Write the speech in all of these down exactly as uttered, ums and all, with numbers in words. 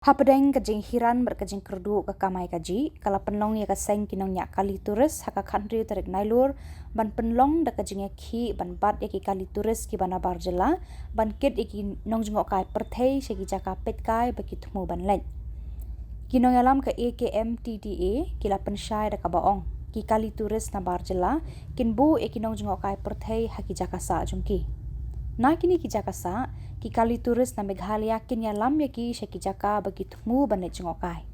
Hapdeng ka jinghiran bad ka jingkyrduh ka kamai kajih, ka la pynlong ïa ka seng ki nongñiah kali turist ha ka khathynriew tarik Nailur ban pynlong da ka jingïakhih ban bat ïa ki kali turist kiba nabar jylla, ban kit ïa ki nongjngohkai pyrthei sha ki jaka peitkai ba ki thmu ban leit. Ki nongïalam ka A K M T D A ki la pynshai da kaba ong, ki kali turist nabar jylla kin buh ïa ki nongjngohkai pyrthei ha ki jaka sah jong ki. Na kine ki jaka sah, ki kali turist na Meghalaya kin ïalam ïa ki sha ki jaka ba ki thmu ban leit jngohkai.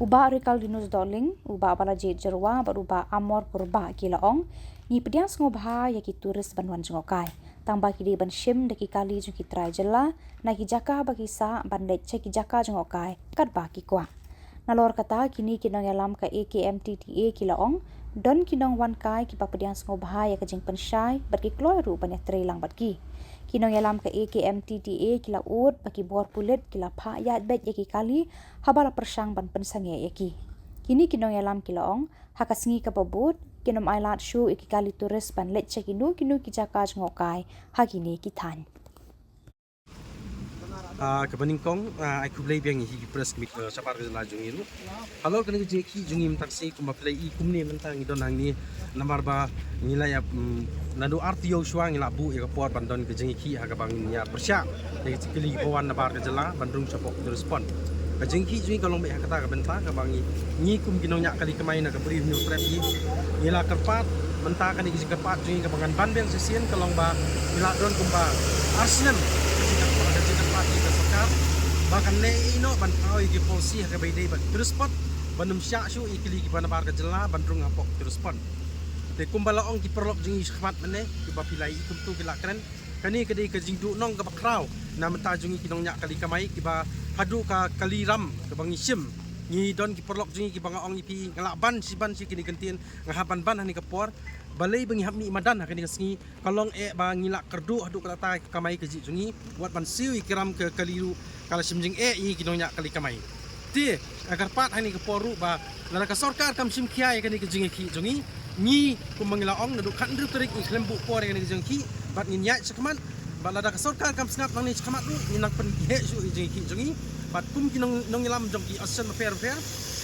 U Bah Reykaldinus Dohling, u Bah Balajied Jyrwa bad u Bah Amor Kurbah ki la ong, ngi pdiang sngewbha ïa ki turist ban wan jngohkai, tangba ki dei ban shim da ki kali jong ki trai jylla na ki jaka ba ki sah ban leit sha ki jaka jngohkai katba ki kwah. Nalor kata, kine ki nongïalam ka A K M T D A ki la ong, don ki nongwan kai kiba pdiang sngewbha ïa ka jingpynshai bad ki kloi ruh ban ïatreilang bad ki. Ki nongïalam ka A K M T D A ki la ud ba ki bor pulit ki la phah ïaid beit ïa ki kali haba la pyrshang ban pynsangeh ïa ki. Kine ki nongïalam ki la ong, ha ka sngi kaba bud, kin ym ailad shuh ïa ki kali turist ban leit sha kino kino ki jaka jngohkai ha kine ki thaiñ. Ah, kaba nyngkong, ah, ai khublei biang ïa ki press meet, eh, shabar ka jylla jong ngi ruh. Halor kane ka jingïakhih jong ngi mynta ka sngi, kumba phi la i kumne mynta ngi don hangne, namar ba ngi la ïa, mm, naduh ar taïew shuwa ngi la buh ïa ka por ban don ka jingïakhih ha kaba ngin ïa pyrshah ïa ki kali kiba wan nabar ka jylla ban rung shapoh ka tourist spot. Ka jingïakhih jong ngi ka long beit ha kata ka bynta kaba ngi, ngi kum ki nongñiah kali kamai na ka Bri u Hynñiewtrep ngi, ngi la kyrpad. Mynta kane ka jingkyrpad jong ngi kaba ngan ban biang shisien ka long ba ngi la don kumba ar snem ka jingkyrpad, ka jingkyrpad jong ka sorkar ba kan leh ïa ino ban thaw ïa ki policy ha kaba ïadei bad tourist spot ban ym shah shuh ïa ki kali kiba nabar ka jylla ban rung hapoh tourist spot. Te kumba la ong ki paralok jong ngi shakhmat mynne, kiba phi la i kumto ki la kren, kane ka dei ka jingduhnong kaba khraw na bynta jong ngi ki nongñiah kali kamai kiba haduh ka kali ram kaba ngi shim. Ngi don ki paralok jong ngi kiba nga ong ïa phi, nga lah ban shi ban shi kine ki kyntien, nga hap ban ban ha kane ka por. Balei ba ngi hap mih madan ha kane ka sngi? Ka long eh ba ngi la kyrduh haduh katta ka kamai kajih jong ngi, wat ban siew ïa ki ram ka kali ruh ka la shim jingeh ïa ngi ki nongñiah kali kamai. Te nga kyrpad ha kane ka por ruh ba lada ka sorkar kam shim khia ïa kane ka jingïakhih jong ngi, ngi kumba ngi la ong naduh khathynriew tarik ngi khlem buh por ïa kane ka jingïakhih bad ngin ïaid shakhmat. Bad lada ka sorkar kam sngap nangne shakhmat ruh, ngin nang pynheh shuh ïa ka jingïakhih jong ngi. Bad kum ki nong, nongïalam jong ki association bapher bapher,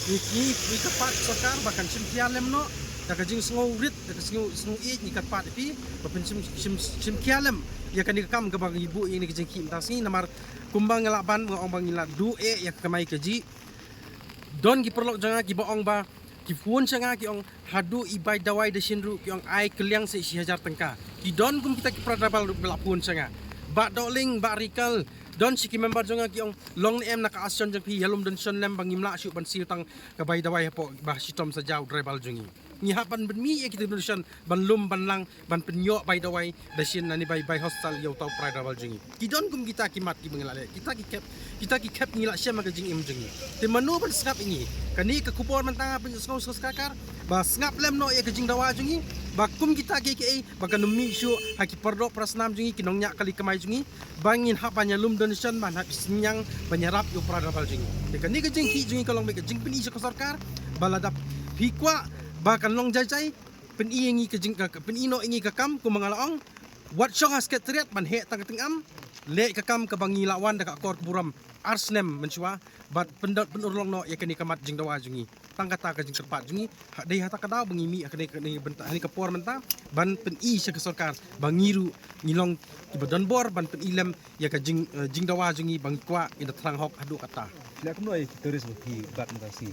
ngi, ngi, ngi kyrpad sorkar ba kan shim khia lem noh da ka jingsngewrit, da ka sngew, sngew ïeit, ngi kyrpad ïa phi ba phin shim, shim, shim khia lem ïa kane ka kam kaba ngi buh ïa kane ka jingïakhih mynta ka sngi, namar kumba nga lah ban, nga ong ba ngi la duh eh ïa ka kamai kajih. Don ki paralok jong nga kiba ong ba ki phone sha nga ki ong, haduh i bai dawai da shin ruh ki ong ai kylliang seh shi hajar tyngka. Ki don kum kita ki para tribal ruh ba la phone sha nga. Bah Dohling, Bah Reykal, don shi ki member jong nga ki ong, long ne em na ka association jong phi, ïalum donation lem ba ngim lah shuh ban siew tang ka bai dawai hapoh ba shitom sa jaw tribal jong ngi. Ngi hap ban pynmih ïa kita donation ban lum ban lang ban pynïoh bai dawai da shin nane bai, bai hostel ïa uta u para tribal jong ngi. Ki don kum kita ki mat kiba ngi la leh. Kita ki khep, kita ki khep ngi la shem ha ka jingim jong ngi. Te mano ban sngap ïa ngi? Kane ka khubor mynta nga pynshong sngap sorkar ba sngap lem noh ïa ka jingdawa jong ngi, ba kum kita kiei kiei ba kan ym mih shuh ha ki para doh para snam jong ngi, ki nongñiah kali kamai jong ngi, ba ngin hap ban ïalum donation, ban hap synñiang ban ïarap ïa u para tribal jong ngi. Te kane ka jingïakhih jong ngi ka long beit ka jingpyni sha ka sorkar ba lada phi kwah ba kan long jai jai, pyni ïa ngi ka jing, ka, ka, pyni noh ïa ngi ka kam, kumba nga la ong. Wat shong ha secretariat ban heh tang ka tyngam. Leh ka kam kaba ngi la wan da ka akor ka burom ar snem mynshuwa, bad pyndot pynurlong noh ïa kane ka mat jingdawa jong ngi. Tang kata ka jingkyrpad jong ngi, ha, dei ha kata ka daw ba ngi mih ha kane, kane ka bynta, ha kane ka por mynta ban pyni sha ka sorkar ba ngi ruh ngi long kiba don bor ban pyni lem ïa ka jing, eh, jingdawa jong ngi ba ngi kwah ïa ka tnat hok haduh katta. Leh kumno ïa ki tourist ba phi bat mynta sngi?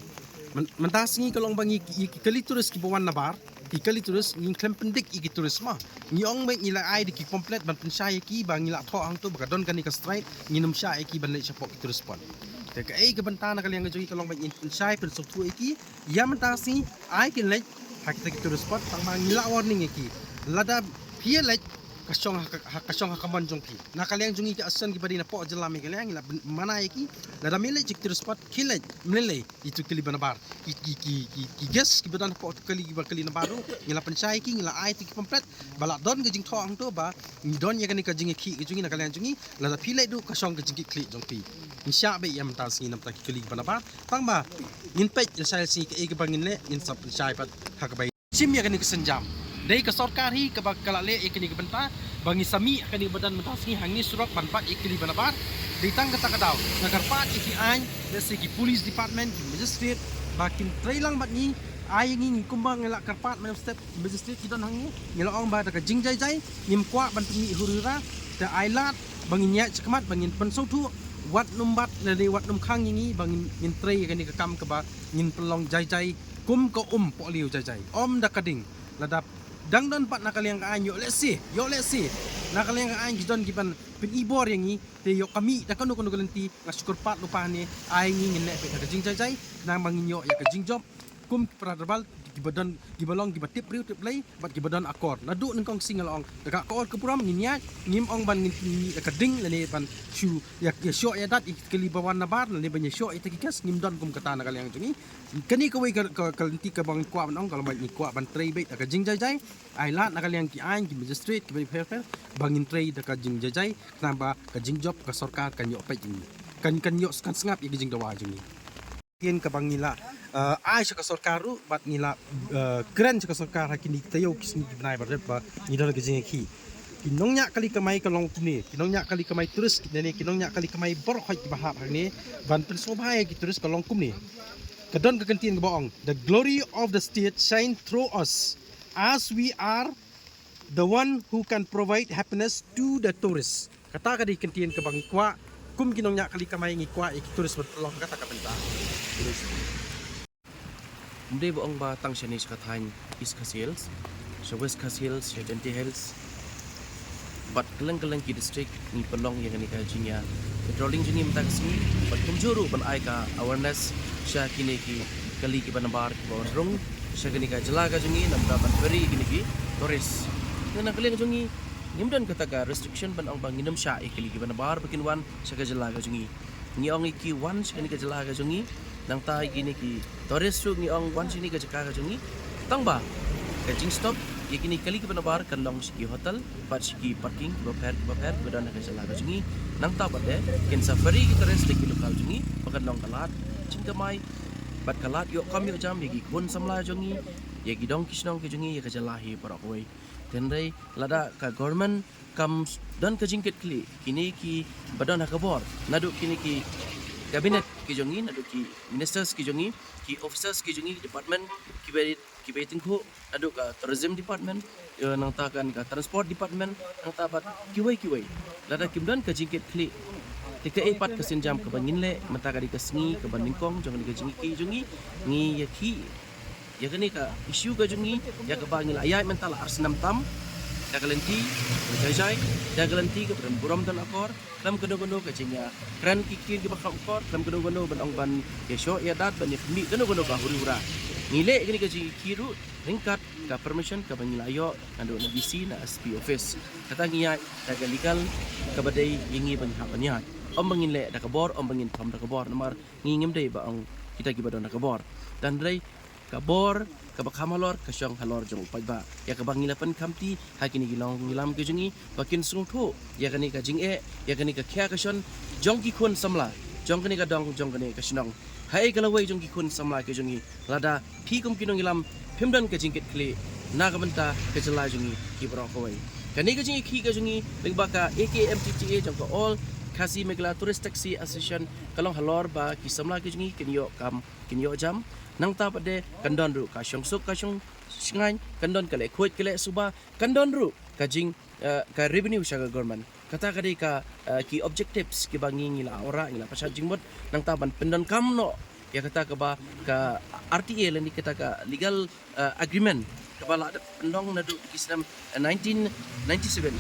Myn-, mynta sngi ka long ba ngi, ïa ki kali tourist kiba wan nabar, ki kali tourist, ngim khlem pyndik ïa ki tourist mo. Ngi ong beit ngi la ai da ki pamphlet ban pynshai ïa ki ba ngi la thoh hangto ba ka don kane ka strike, ngin ym shah ïa ki ban leit shapoh ki tourist spot. Te kaei ka bynta na ka liang ka jong ngi ka long beit ngin pynshai pynsngewthuh ïa ki, ïa mynta sngi ai kin leit ha kita ki tourist spot, tangba ngi la warning ïa ki. Lada phi ïa leit, ka shong ha ka, ha, ka shong ha ka mon jong phi. Na ka liang jong ngi ki association kiba dei napoh jylla Meghalaya ngi la pyn-, mana ïa ki. Lada me leit sha ki tourist spot, khie leit, ym lei lei ïa ki kali ba nabar. Ki, ki, ki, ki, ki guest kiba don hapoh ki kali, kiba kali nabar ruh, ngi la pynshai ïa ki, ngi la ai ïa ki pamphlet ba la don ka jingthoh hangto ba ngi don ïa kane ka jingïakhih ka jong ngi na ka liang jong ngi. Lada phi leit ruh ka shong ka jingkitkhlieh jong phi. Ngin shah beit ïa mynta sngi na bynta ki kali kiba nabar. Tangba ngin peit lashai sngi kaei kaba ngin leh, ngin sa pynshai pat ha kaba shim ïa kane ka sienjam. Dei ka sorkar hi kaba ka la leh ïa kane ka bynta ba ngi sa mih ha kane ka madan mynta sngi hangne surok ban bat ïa ki kali ba nabar. Dei tang kata ka daw nga kyrpad ïa ki aiñ, lehse ki police department, ki magistrate, ba kin trei lang bad ngi. Ai ngi, ngi kumba ngi la kyrpad mynstep, magistrate ki don hangne, ngi la ong ba da ka jingjaijai ngim kwah ban pynmih hurira. Te ai lad ba ngin ïaid shakhmat, ba ngin pynsngewthuh, wat nym bat lane wat nym khang ïa ngi ba ngin, ngin trei ïa kane ka kam kaba ngin pynlong jaijai kum ka um pohliew jaijai, ym da ka ding. Lada dang don pat na ka liang ka aiñ, ïoh lehse, ïoh lehse na ka liang ka aiñ ki don ki ban pynibor ïa ngi, te ïoh ka mih da kano kano ka lynti. Nga shu kyrpad lypa hangne, ai ngi, ngin leh beit da ka jingjaijai khnang ba ngin ïoh ïa ka jingjop kum ki para dorbar kiba don, kiba long kiba tip briew tip Blei bad kiba don akor. Naduh nyngkong sngi nga la ong, da ka akor ka burom ngin ïaid, ngim ong ban ngin mih da ka ding lane ban shu ïa, ïashoh ïadat ïa ki kali ba wan nabar lane ban ïashoh ïa kita ki kes, ngim don kum kata na ka liang jong ngi. Kane kawei ka, ka, ka lynti kaba ngi kwah ban ong, ka long ba ngi kwah ban trei beit da ka jingjaijai. Ai lad na ka liang ki aiñ, ki magistrate, kiba pher pher, ba ngin trei da ka jingjaijai khnang ba ka jingjop ka sorkar kan ïoh peit ïa ngi, kan, kan ïoh, kan sngap ïa ka jingdawa jong ngi. Ktien kaba ngi la, eh, ai sha ka sorkar ruh, bad ngi la, eh, kren sha ka sorkar ha kine ki taïew ki sngi ki bnai ba la dep ba ngi don ka jingïakhih. Ki nongñiah kali kamai ka long kumne, ki nongñiah kali kamai tourist, ki, ne, ki nongñiah kali kamai baroh kiba hap hangne ban pynsngewbha ïa ki tourist ka long kumne. Ka don ka kyntien kaba ong, "The glory of the state shine through us, as we are the one who can provide happiness to the tourists." Kata ka dei ka kyntien kaba ngi kwah, kum ki nongñiah kali kamai ngi kwah ïa ki tourist ban pynlong kata ka bynta. Ym dei ba ong ba tang shane sha ka thaiñ East Khasi Hills, sha West Khasi Hills, sha Jaintia Hills, bad kylleng kylleng ki district ngi pynlong ïa kane ka jingïa patrolling jong ngi mynta ka sngi, bad kumjuh ruh ban ai ka awareness sha kine ki kali kiba nabar kiba wan rung sha kane ka jylla ka jong ngi, namar ban ferry ïa kine ki tourist. Te na ka liang jong ngi ngim don kata ka restriction ban ong ba ngin ym shah ïa kali kiba nabar ba kin wan sha ka jylla ka jong ngi. Ngi ong ïa ki wan sha kane ka jylla ka jong ngi, nangta ïa kine ki tourist ruh ngi ong wan sha kane ka jaka ka jong ngi. Tang ba ka jingstop ïa kine kali kiba nabar kan long sha ki hotel bad sha ki parking kiba pher kiba pher kiba don ha ka jylla ka jong ngi. Nangta pat de kin sa ferry ki tourist da ki local jong ngi ba kan long ka lad jingkamai bad ka lad ïoh kam ïoh jam ïa ki khun samla jong ngi, ïa ki dong ki shnong ki jong ngi, ïa ka jylla hi baroh kawei. Hynrei lada ka government kam don ka jingkitkhlieh, kine kiba don ha ka bor, naduh kine ki cabinet ki jong ngi, naduh ki ministers ki jong ngi, ki officers ki jong ngi, department kiba, kiba tyngkhuh, naduh ka tourism department, eh, nangta kan ka transport department, nangta pat kiwei kiwei. Lada kim don ka jingkitkhlieh, te kaei pat ka sienjam kaba ngin leh? Mynta ka dei ka sngi kaba nyngkong jong kane ka jingïakhih jong ngi. Ngi ïakhih ïa kane ka issue ka jong ngi, ïa kaba ngi la ïaid mynta la ar snem tam, da ka lynti kaba jai jai, da ka lynti kaba don burom don akor, khlem kano kano ka jingïakren ki ktien kiba kham akor, khlem kano kano ban ong ban ïashoh ïadat, ban ïapynmih kano kano ka huri hura. Ngi leh kane ka jingïakhih ruh ryngkat ka permission kaba ngi la ïoh naduh na D C, na S P office. Kata ngi ïaid da ka legal kaba dei ïa ngi ba ngi hap ban ïaid. Ym ba ngin leh da ka bor, ym ba ngin thom da ka bor, namar ngi ngim dei ba ong kita kiba don da ka bor. Hynrei ka bor kaba kham halor ka shong halor jong u paidbah, ïa kaba ngi la pynkhamti ha kine ki nongïalam ki jong ngi ba kin sngewthuh ïa kane ka jingeh, ïa kane ka khia ka shon jong ki khun samla, jong kane ka dong, jong kane ka shnong. Haei ka lawei jong ki khun samla ki jong ngi, lada phi kum ki nongïalam phim don ka jingkitkhlieh na ka bynta ka jylla jong ngi ki baroh kawei? Kane ka jingïakhih ka jong ngi lyngba ka A K M T T A jong ka All Khasi Meghalaya Tourist Taxi Association ka long halor ba ki samla ki jong ngi kin ïoh kam, kin ïoh jam. Nangta pat de kan don ruh ka shongsuk ka shongshngaiñ, kan don ka leh khuid ka leh suba, kan don ruh ka jing, eh, ka revenue sha ka government. Kata ka dei ka, eh, ki objectives kiba ngi, ngi la wanrah, ngi la pyrshah jingmut nangta ban pyndonkam noh ïa kata kaba ka R T A lane kata ka legal, eh, agreement kaba la dep pynlong naduh ki snem, eh, nineteen ninety-seven,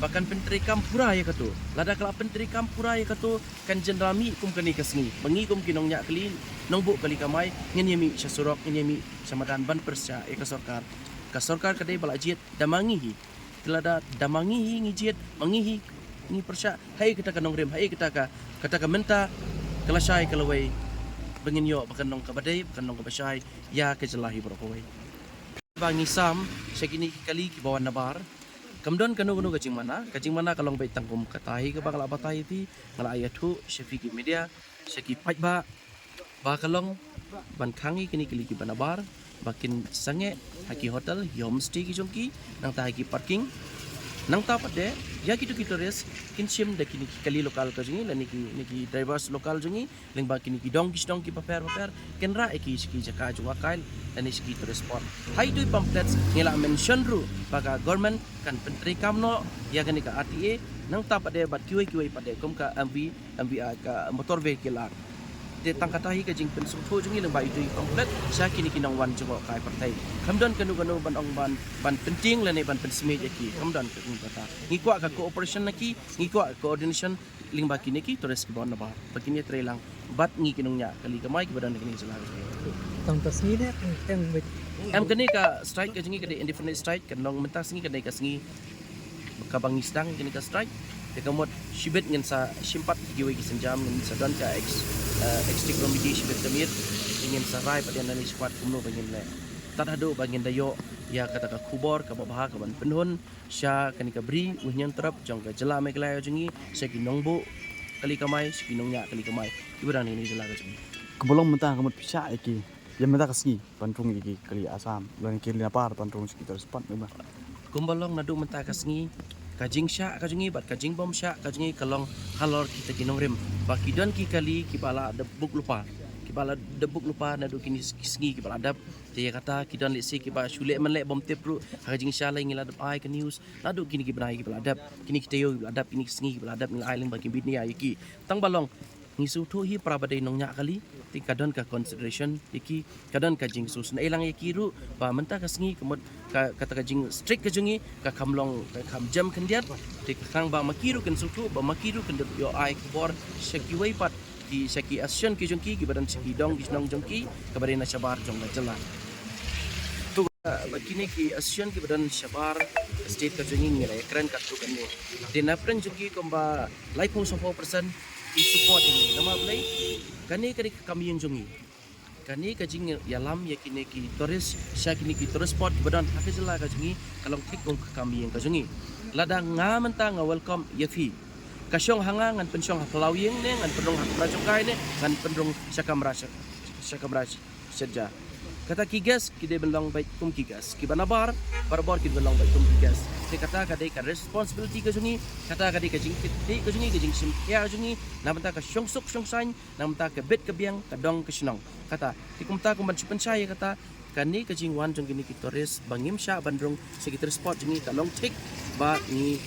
ba kan pyntreikam pura ïa kato. Lada ka la pyntreikam pura ïa kato, kan jynjar mih kum kane ka sngi ba ngi kum ki nongñiah kali, nongbuh kali kamai, ngin ïa mih sha surok, ngin ïa mih sha madan ban pyrshah ïa ka sorkar. Ka sorkar ka dei ba la jied da ma ngi hi. Te lada da ma ngi hi ngi jied, ma ngi hi ngi pyrshah, haei kata ka nongrim, haei kata ka, kata ka mynta ka lashai ka lawei ba ngin ïoh ba kan long kaba dei, ba kan long kaba shai ïa ka jylla hi baroh kawei? Ba ngi sam sha kine ki kali kiba wan nabar, kam don kano kano ka jingmana. Ka jingmana ka long beit tang kum kata hi kaba nga la batai ïa phi, nga la ïathuh sha phi ki media, sha ki paidbah, ba ka long ban khang ïa kine ki kali kiba nabar ba kin sangeh ha ki hotel, ki homestay ki jong ki, nangta ha ki parking. Nangta pat de, ïa kito ki tourist kin shim da kine ki kali local ka jong ngi, lane kine ki drivers local jong ngi, lyngba kine ki dong ki shnong ki bapher bapher, kin rah ïa ki sha ki jaka jong ka kai, lane sha ki tourist spot. Ha ito i pamphlets ngi la mention ruh ba ka government kan pyntreikam noh ïa kane ka R T A, nangta pat de bad kiwei kiwei pat de kum ka M V, M V I, ka Motor Vehicle Act. Te tang kata hi ka jingpynsngewthuh jong ngi lyngba ito i pamphlet sha kine ki nongwan jngohkai pyrthei. Kam don kano kano ban ong ban, ban pyntieng lane ban pynsmit ïa ki. Kam don kano kata. Ngi kwah ka cooperation na ki, ngi kwah coordination lyngba kine ki tourist kiba wan nabar. Ba kin ïatreilang bad ngi ki nongñiah kali kamai kiba don ha kine ki jylla. Tang ka sngi ne, em, em, em. Em, kane ka strike ka jong ngi ka dei indefinite strike, kan long mynta sngi ka dei ka sngi kaba ngi sdang kane ka strike. Te ka mut shibit ngin sa shim pat kiwei ki sienjam, ngin sa don ka ex-, eh, executive committee shibit ka miet. Ngin sa rai pat ïa nani shakhmat kumno ba ngin leh. Tad haduh ba ngin da ïoh ïa kata ka khubor kaba bha kaban pynhun sha kane ka bri u hynñiewtrep jong ka jylla Meghalaya jong ngi, sha ki nongbuh kali kamai, sha ki nongñiah kali kamai kiba don ha kane ka jylla ka jong ngi. Kaba long mynta ka mut phi shah ïa ki, ïa mynta ka sngi ban rung ïa ki kali Assam, lane ki kali nabar ban rung sha ki tourist spot, ne ba? Kumba long naduh mynta ka sngi, ka jingshah ka jong ngi bad ka jingbym shah ka jong ngi ka long halor kita ki nongrim. Ba ki don ki kali kiba la dep book lypa, kiba la dep book lypa naduh kine ki sngi kiba la dep. Te ïa kata ki don lehse kiba shu leh man leh bym tip ruh ha ka jingshah lei, ngi la dep ai ka news. Naduh kine ki bnai kiba la dep, kine ki taïew kiba la dep, kine ki sngi kiba la dep ngi la ai lyngba ki media ïa ki. Tang ba long ngi sngewthuh hi para ba dei nongñiah kali, te ka don ka consideration ïa ki, ka don ka jingsngewsynei lang ïa ki ruh ba mynta ka sngi ka mut ka, kata ka jingstrict ka jong ngi ka kham long, ka kham jem khyndiat. Te ka khnang ba ma ki ruh kin sngewthuh, ba ma ki ruh kin ïoh ai khubor sha kiwei pat ki, sha ki association ki jong ki kiba don sha ki dong ki shnong jong ki kaba dei na shabar jong ka jylla. To, ba kine ki association kiba don shabar state ka jong ngi ngi la ïakren katto katne. Te na pdeng jong ki kumba laiphew sanphew percent ki support ïa ngi. Namar balei? Kane ka dei ka kam ïing jong ngi. Kane ka jingïalam ïa kine ki tourist sha kine ki tourist spot kiba don ha ka jylla ka jong ngi ka long thik kum ka kam ïing ka jong ngi. Lada nga mynta nga welcome ïa phi, ka shong ha nga, ngan pynshong ha phyllaw ïing ne ngan pynrung ha kamra jong kai ne ngan pynrung sha kamra sha, sha kamra sha ja. Kata ki guest ki dei ban long beit kum ki guest, kiba nabar barabor ki dei ban long beit kum ki guest. Te kata ka dei ka responsibility ka jong ngi, kata ka dei ka jingkit ka jong ngi, ka jingshim khia ka jong ngi na bynta ka shongsuk shongsaiñ, na bynta ka bit ka biang ka dong ka shnong. Kata te kumta kum ban shu pynshai ïa kata, kane ka jingwan jong kine ki tourist ba ngim shah ban rung sha ki tourist spot jong ngi ka long thik ba ngi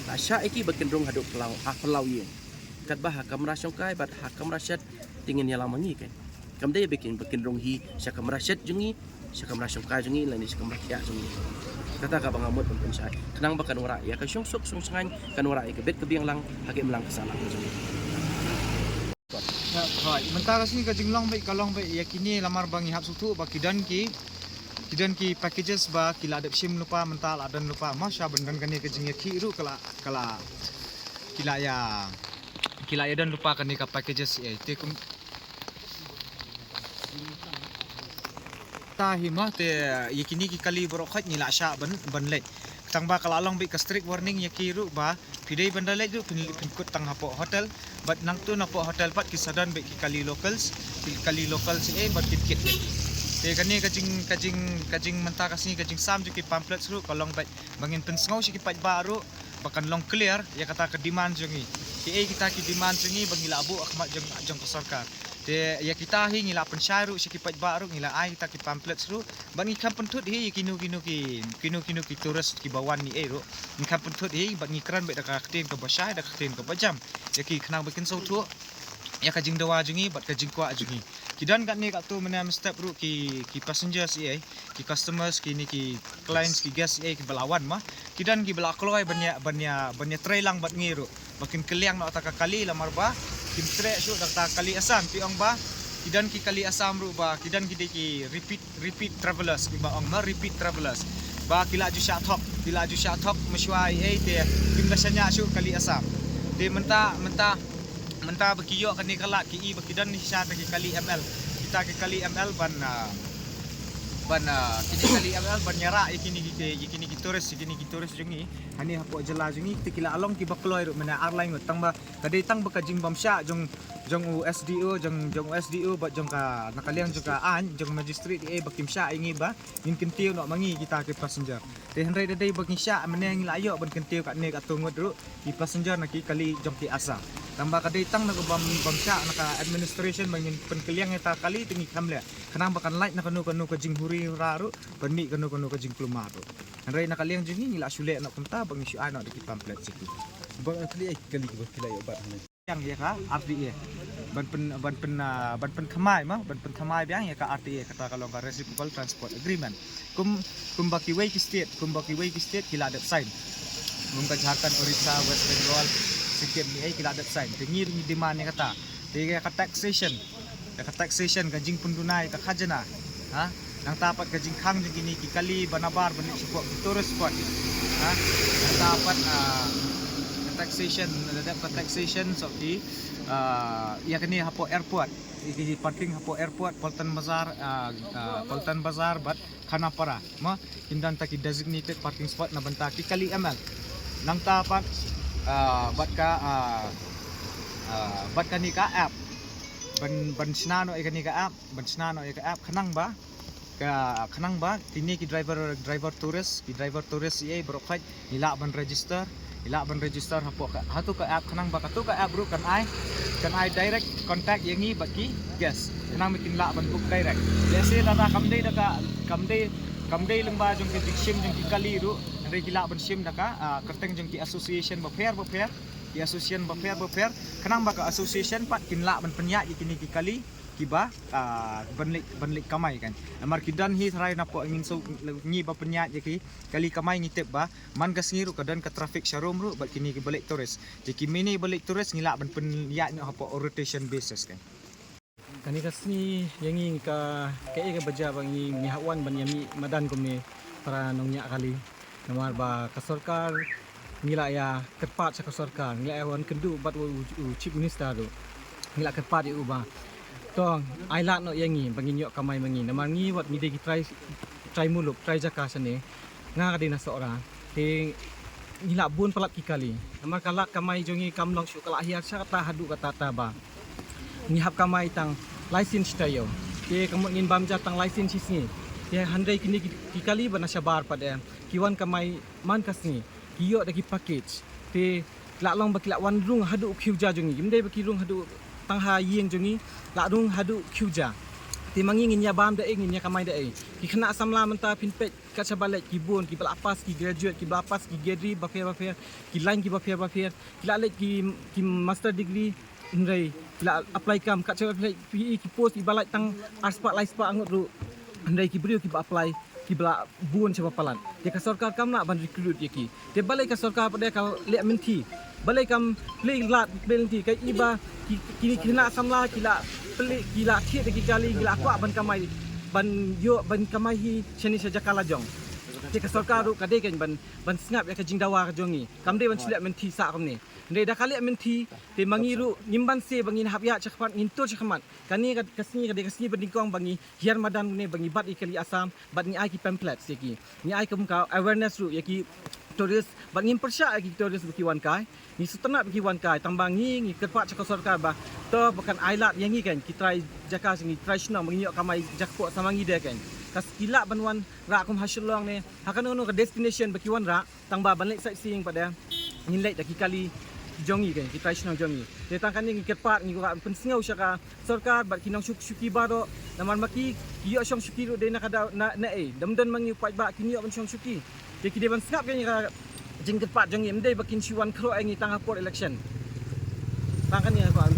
la shah ïa ki ba kin rung haduh phyllaw, ha phyllaw ïing. Katba ha kamra shong kai bad ha kamra shet te ngin ïalam ma ngi kein. Kam dei ba kin, ba kin rung hi sha kamra shet jong ngi, sha kamra shong kai jong ngi lane sha kamra khiah jong ngi. Kata kaba nga mut ban pynshai khnang ba kan wanrah ïa ka shongsuk shongsaiñ, kan wanrah ïa ka bit ka biang lang ha ka imlang ka sahlang ka jong ngi. Hooid, mynta ka sngi ka jinglong beit ka long beit ïa kine, lamar ba ngi hap sngewthuh ba ki don ki, ki don ki packages ba ki la dep shim lypa, mynta la don lypa, ma sha ban don kane ka jingïakhih ruh ka la, ka la, ki la ïa, ki la ïa don lypa kane ka packages ïa te kum ta hi ma te ïa kine ki kali baroh khoit ngi la shah ban, ban leit. Tang ba ka la long beit ka strict warning ïa ki ruh ba phi dei ban da leit ruh phin, phin kut tang hapoh hotel. Bad nangta napoh hotel pat ki sa don beit ki kali locals, ki kali locals eh bad kin kit beit. Te kane ka jing, ka jing, ka jing mynta ka sngi ka jingsam jong ki pamphlets ruh ka long beit ba ngin pynsngew sha ki paidbah ruh ba kan long clear ïa kata ka demand jong ngi. Kiei kita ki demand jong ngi ba ngi la buh ha khmat jong, jong ka sorkar. Te ïa kita hi ngi la pynshai ruh sha ki paidbah ruh, ngi la ai kita ki pamphlets ruh. Bad ngi kham pynthut hi ïa kino kino ki, kino kino ki tourist kiba wan ïa ei ruh. Ngi kham pynthut hi bad ngi kren beit da ka ktien kaba shai, da ka ktien kaba jam ïa ki khnang ba kin sngewthuh ïa ka jingdawa jong ngi bad ka jingkwah jong ngi. Ki don katne katto mynne mynstep ruh ki, ki passengers ïa ei, ki customers, kine ki clients, ki guests ïa ei kiba la wan ma. Ki don kiba la kloi ban ïa, ban ïa, ban ïa trei lang bad ngi ruh ba kin kylliang noh ta ka kali, lamar ba kim treh shuh da ta ka kali Assam. Phi ong ba ki don ki kali Assam ruh ba ki don ki dei ki repeat, repeat travellers, kiba ong ma repeat travellers. Ba ki la ju shah thok, ki la ju shah thok mynshuwa ïa ei te kim da shaniah shuh kali Assam. Te mynta, mynta, mynta ba ki ïoh kane ka lad ki i ba ki don shisha ta ki kali M L. Kita ki kali M L ban, ah, Ban, ah, kine kali M L ban ïarap ïa kine ki, ïa kine ki tourist, ïa kine ki tourist jong ngi. Hangne hapoh jylla jong ngi te ki la long kiba kloi ruh mynne ar lai ngut, tang ba ka dei tang ba ka jingbymshah jong, jong u S D O, jong, jong u S D O bad jong ka, na ka liang jong ka aiñ, jong magistrate, eh, ba kim shah ïa ngi ba ngin kyntiew noh ma ngi kita ki passenger. Te hynrei da dei ba ngi shah mynne ngi la ïoh ban kyntiew katne katto ngut ruh ki passenger na ki kali jong ki Assam. Tang ba ka dei tang na ka bym, bymshah na ka administration ba ngin pynkylliang ïa kita kali te ngi kham leh. Khnang ba kan lait na kano kano ka jinghuri hura ruh, ban mih kano kano ka jingkulmar ruh. Hynrei na ka liang jong ngi ngi la shu leh noh kumta ba ngi shu ai noh da ki pamphlet jong ki. Ba kali ai kali kiba ki la ïoh bat hangne. Ïa ka R T A. Ban pyn, ban pyn, ah, ban pynthymmai ma, ban pynthymmai biang ïa ka R T A, kata ka long ka Reciprocal Transport Agreement. Kum, kumba kiwei ki state, kumba kiwei ki state ki la dep sign. Kum ka Jharkhand, Orissa, West Bengal, Sikkim, kiei ki la dep sign. Te ngi ruh ngi demand ïa kata. Te ïa ka taxation, ïa ka taxation, ka jingpynduna ïa ka khajana. Ha? Nangta pat ka jingkhang jong kine ki kali ba nabar ban leit shapoh ki tourist spot. Ha? Nangta pat, ah, ka taxation, lada dep ka taxation, so ki, ah, ïa kane hapoh airport. Ïa ki parking hapoh airport, Paltan Bazar, ah, ah, Paltan Bazar bad Khanapara. Mo, kin don ta ki designated parking spot na bynta ki kali M L. Nangta pat, ah, bad ka, ah, ah, bad kane ka app. Ban, ban shna noh ïa kane ka app, ban shna noh ïa ka app khnang ba ka, khnang ba kine ki driver, driver tourist, ki driver tourist ïa baroh khoit, ngi lah ban register, ngi lah ban register hapoh ka, hato ka app khnang ba kato ka app ruh kan ai, kan ai direct contact ïa ngi bad ki guest. Khnang ba kin lah ban book direct. Lehse lada kam dei da ka, kam dei, kam dei lyngba jong ka jingshim jong ki kali ruh, hynrei ki lah ban shim da ka, ah, kyrteng jong ki association bapher bapher, ki association bapher bapher, khnang ba ka association pat kin lah ban pynïaid ïa kine ki kali kiba, ah, ban leit, ban leit kamai kan. Namar ki don hi tharai napoh ngin shu, ngi ba pynïaid ïa ki kali kamai ngi tip ba man ka sngi ruh ka don ka traffic sharum ruh bad kine kiba leit tourist. Te ki mine ba leit tourist ngi lah ban pynïaid noh hapoh rotation basis kan. Kane ka sngi ïa ngi ka, kaei kaba jia ba ngi, ngi hap wan ban ïa mih madan kumne para nongñiah kali. Namar ba ka sorkar ngi la ïa kyrpad sha ka sorkar, ngi la ïa wan kynduh bad u, u, u Chief Minister ruh. Ngi la kyrpad ïa u ba to ai lad noh ïa ngi ba ngin ïoh kamai ma ngi. Namar ngi wat ngi dei ki trai, trai muluk, trai jaka shane. Nga ka dei na Sohra. Te ngi la bun palat ki kali. Namar ka lad kamai jong ngi kam long shuh, ka la hiar sha kata haduh kata ta ba ngi hap kamai tang lai sien shi taïew. Te ka mut ngin bam ja tang lai sien shi sngi. Te hynrei kine ki, ki kali ba na shabar pat, eh, ki wan kamai man ka sngi. Ki ïoh da ki package. Te la long ba ki la wan rung haduh khiew ja jong ngi. Kim dei ba ki rung haduh tang ha ïing jong ngi, la rung haduh khiew ja. Te ma ngi ngin ïa bam da ei, ngin ïa kamai da ei. Ki khynnah samla mynta phin peit kat shaba leit ki bun, kiba la pass, ki graduate, kiba la pass ki degree bapher bapher, ki line kiba pher bapher, ki la leit ki, ki master degree, hynrei ki la apply kam, kat shaba leit phi i ki post iba lait tang ar spah lai spah ngut ruh, hynrei ki briew kiba apply kiba la bun shaba palat. Te ka sorkar kam lah ban recruit ïa ki. Te balei ka sorkar pat de ka leh mynthi, balei kam plie lad plie lynti, ka i ba ki, ki khynnah samla ki la plie, ki la thied da ki kali, ki la kwah ban kamai, ban ïoh ban kamai hi shane sha jaka la jong. Te ka sorkar ruh ka dei kan ban, ban sngap ïa ka jingdawa ka jong ngi. Kam dei ban shu leh mynthi sah kumne. Hynrei da ka leh mynthi te ma ngi ruh ngim banse ba ngin hap ïaid shakhmat, ngin tur shakhmat. Kane ka, ka sngi ka dei ka sngi ba nyngkong ba ngi hiar madan ne ba ngi bat ïa ki kali Assam, bad ngi ai ki pamphlets ïa ki. Ngi ai kum ka awareness ruh ïa ki tourist, bad ngim pyrshah ïa ki tourist ba ki wan kai. Ngi sngewtynnat ba ki wan kai, tang ba ngi, ngi kyrpad sha ka sorkar ba to ba kan ai lad ïa ngi kan, ki trai jaka, ngi trai shnong ba ngin ïoh kamai jakpoh sa ma ngi de kan. Ka ki lah ban wan rah kum ha Shillong ne ha kano kano ka destination ba ki wan rah, tang ba ban leit sightseeing pat de ngin leit da ki kali jong ngi kan, ki trai shnong jong ngi. Te tang kane ngi kyrpad, ngi kwah pynsngew sha ka sorkar bad ki nongshuk shuki baroh. Namar ma ki, ki ïoh shong shuki ruh dei na ka daw na, na ei, dam don ma ngi u paidbah kin ïoh ban shong shuki. Te ki dei ban sngap ïa ka jingkyrpad jong ngi, ym dei ba kin shu wan khroh ïa ngi tang ha por election. Tang kane ka